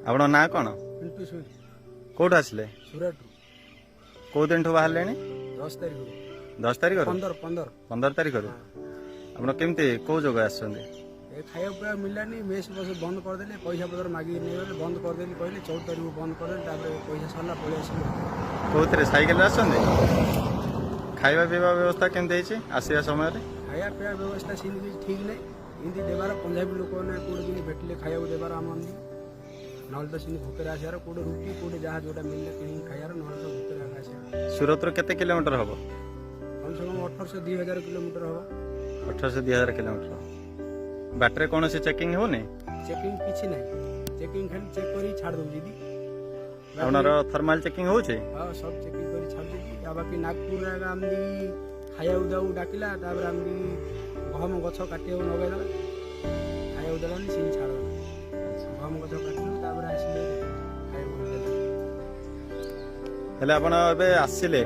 ଆପଣଙ୍କ ନାଁ କ'ଣ? ପିଣ୍ଟୁ ସୁଇ। କୋଉଠୁ ଆସିଲେ? ସୁରଟରୁ। କୋଉ ଦିନଠୁ ବାହାରିଲେଣି? 10 ତାରିଖରୁ। 10 ତାରିଖରୁ? 15, 15। 15 ତାରିଖରୁ। ଆପଣ କେମିତି, କୋଉ ଯୋଗୁ ଆସିଛନ୍ତି? ଏ ଖାଇବା ପିଇବା ମିଳିଲାନି, ମେସ୍ ବସ ବନ୍ଦ କରିଦେଲେ, ପଇସା ପତ୍ର ମାଗିକି ନେଇଗଲେ, ବନ୍ଦ କରିଦେଲି କହିଲେ। 14 ତାରିଖକୁ ବନ୍ଦ କରିଦେଲେ, ତାପରେ ପଇସା ସରିଲା, ପଳେଇ ଆସିଲୁ। କୋଉଥିରେ, ସାଇକେଲରେ ଆସିଛନ୍ତି? ଖାଇବା ପିଇବା ବ୍ୟବସ୍ଥା କେମିତି ହେଇଛି ଆସିବା ସମୟରେ? ଖାଇବା ପିଇବା ବ୍ୟବସ୍ଥା ସେମିତି କିଛି ଠିକ୍ ନାହିଁ। ଏମିତି ଦେବାର ପଞ୍ଜାବୀ ଲୋକମାନେ କୋଉଠି କେମିତି ଭେଟିଲେ ଖାଇବାକୁ ଦେବାର ଆମ ଏମିତି, ନହେଲେ ତ ସେମିତି ଭୋକରେ ଆସିବାର। କୋଉଠି ରୁଟି, କୋଉଠି ଯାହା ଯୋଉଟା ମିଳିଲେ କିଣିକି ଖାଇବାର, ନହେଲେ ତ ଭୋକରେ ଆଗ ଆସିବାର। ସୁରତରୁ କେତେ କିଲୋମିଟର ହବ? କମ୍ ସେ କମ୍ 1800 2000 କିଲୋମିଟର ହବ। 1800 2000 କିଲୋମିଟର। ବାଟରେ କୌଣସି ଚେକିଂ ହଉନି? ଚେକିଂ କିଛି ନାହିଁ। ଚେକିଂ ଖାଲି ଚେକ୍ କରିକି ଛାଡ଼ି ଦଉଛି। ଆପଣର ଥର୍ମାଲ ଚେକିଂ ହଉଛି? ହଁ, ସବୁ ଚେକିଂ କରି ଛାଡ଼ି ଦେଇଛି। ଆଉ ବାକି ନାଗପୁରରେ ଆଗ ଆମକୁ ଖାଇବାକୁ ଦେବାକୁ ଡାକିଲା, ତାପରେ ଆମକୁ ଗହମ ଗଛ କାଟିବାକୁ ଲଗେଇଦେଲା। ଖାଇବାକୁ ଦେଲାନି, ସିଏ ଛାଡ଼ିଦେଲା। ଗହମ ଗଛ କାଟିଲୁ, ତାପରେ ଆସିଲେ ଖାଇବାକୁ ଦେଲେ। ହେଲେ ଆପଣ ଏବେ ଆସିଲେ,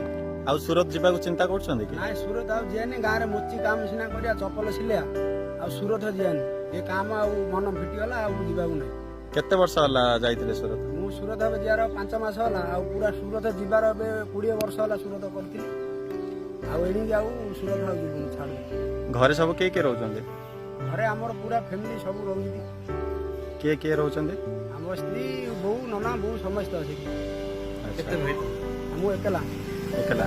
ଆଉ ସୁରତ ଯିବାକୁ ଚିନ୍ତା କରୁଛନ୍ତି କି? ନାଇଁ, ସୁରତ ଆଉ ଯିବାନି। ଗାଁରେ ମୋଚି କାମ ସିନା କରିବା, ଚପଲ ସିଲେଇବା, ଆଉ ସୁରତ ଯିବାନି। ଏ କାମ ଆଉ ମନ ଫିଟିଗଲା, ଆଉ ଯିବାକୁ ନାହିଁ। କେତେ ବର୍ଷ ହେଲା ଯାଇଥିଲେ ସୁରତ? ମୁଁ ସୁରତ ଏବେ ଯିବାର 5 ମାସ ହେଲା, ଆଉ ପୁରା ସୁରତ ଯିବାର ଏବେ 20 ବର୍ଷ ହେଲା ସୁରତ କରିଥିଲି। ଆଉ ଏଣିକି ଆଉ ସୁରତ ଆଉ ଯିବୁନି, ଛାଡ଼ିବୁ। ଘରେ ସବୁ କିଏ କିଏ ରହୁଛନ୍ତି? ଘରେ ଆମର ପୁରା ଫ୍ୟାମିଲି ସବୁ ରହୁଛନ୍ତି। କିଏ କିଏ ରହୁଛନ୍ତି? ଆମ ସ୍ତ୍ରୀ, ବୋଉ, ନନା, ବୋଉ ସମସ୍ତେ ଅଛନ୍ତି। ଆଚ୍ଛା। ମୁଁ ଏକଲା। ଏକଲା।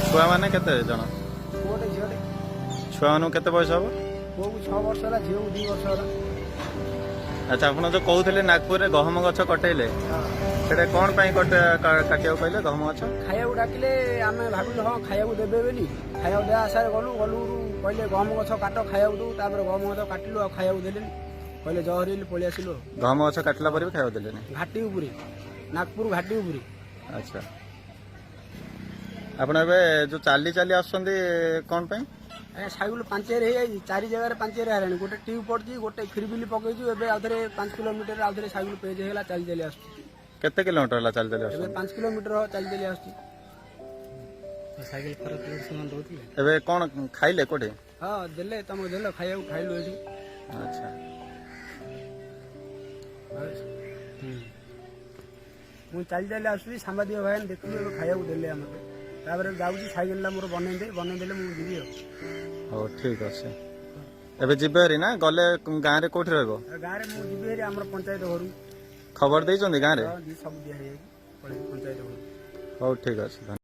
ଛୁଆମାନେ କେତେ ଜଣ? ପୁଅଟେ, ଝିଅଟେ। ଛୁଆମାନଙ୍କୁ କେତେ ବୟସ ହବ? ପୁଅକୁ 6 ବର୍ଷ ହେଲା, ଝିଅକୁ 2 ବର୍ଷ ହେଲା। ଆଚ୍ଛା, ଆପଣ ଯୋଉ କହୁଥିଲେ ନାଗପୁରରେ ଗହମ ଗଛ କଟେଇଲେ, ସେଟା କଣ ପାଇଁ କାଟିବାକୁ କହିଲେ ଗହମ ଗଛ? ଖାଇବାକୁ ଡାକିଲେ। ଆମେ ଭାବିଲୁ ହଁ ଖାଇବାକୁ ଦେବେ ବୋଲି, ଖାଇବାକୁ ଦେବା ଆଶାରେ ଗଲୁ। ଗଲୁ କହିଲେ ଗହମ ଗଛ କାଟ, ଖାଇବାକୁ ଦବୁ। ତାପରେ ଗହମ ଗଛ କାଟିଲୁ, ଆଉ ଖାଇବାକୁ ଦେଲେନି, କହିଲେ ଜହରି ବୋଲି ପଳେଇ ଆସିଲୁ ଆଉ। ଗହମ ଗଛ କାଟିଲା ପରେ ବି ଖାଇବାକୁ ଦେଲେନି? ଘାଟି ଉପରେ, ନାଗପୁର ଘାଟି ଉପରେ। ଆଚ୍ଛା, ଆପଣ ଏବେ ଯୋଉ ଚାଲି ଚାଲି ଆସୁଛନ୍ତି କଣ ପାଇଁ? ଆଜ୍ଞା, ସାଇକେଲ ପାଞ୍ଚେର ହେଇଯାଇଛି, ଚାରି ଜାଗାରେ ପାଞ୍ଚେର ହେଲାଣି। ଗୋଟେ ଟ୍ୟୁବ୍ ପଡିଛି, ଗୋଟେ ଫିରବିଲି ପକେଇଛୁ। ଏବେ ଆଉଥରେ 5 କିଲୋମିଟର ଆଉଥରେ ସାଇକେଲ ପେଜ ହେଇଗଲା, ଚାଲି ଚାଲି ଆସୁଛି। କେତେ କିଲୋମିଟର ହେଲା ଚାଲି ଚାଲି ଏବେ ଆସୁଛନ୍ତି? 5 କିଲୋମିଟର ଚାଲି ଚାଲି ଆସୁଛି। ସାଇକେଲ ଖରାପ ସେମାନେ ରହୁଥିଲେ। ଏବେ କଣ ଖାଇଲେ କୋଉଠି? ହଁ, ଦେଲେ, ତମକୁ ଦେଲେ ଖାଇବାକୁ, ଖାଇଲୁ ଏଠି। ଆଚ୍ଛା। ମୁଁ ଚାଲି ଚାଲି ଆସୁଛି। ସାମ୍ବାଦିକ ଭାଇ ଦେଖିଲୁ, ଏବେ ଖାଇବାକୁ ଦେଲେ ଆମକୁ। ତାପରେ ଯାଉଛି ସାଇକେଲଟା ମୋର ବନେଇ ଦେଇ, ବନେଇ ଦେଲେ ମୁଁ ଯିବି ଆଉ। ହଉ, ଠିକ ଅଛି। ଏବେ ଯିବେ ହେରି ନା? ଗଲେ ଗାଁରେ କୋଉଠି ରହିବ? ଆଉ ଗାଁରେ ମୁଁ ଯିବି ହେରି ଆମର ପଞ୍ଚାୟତ ଘରୁ। ଖବର ଦେଇଛନ୍ତି ଗାଁରେ? ହଁ, ସବୁ ଦିଆ ହେଇଯାଇଛି, ପଳେଇବି ପଞ୍ଚାୟତ ଘରୁ। ହଉ, ଠିକ ଅଛି, ଧନ୍ୟବାଦ।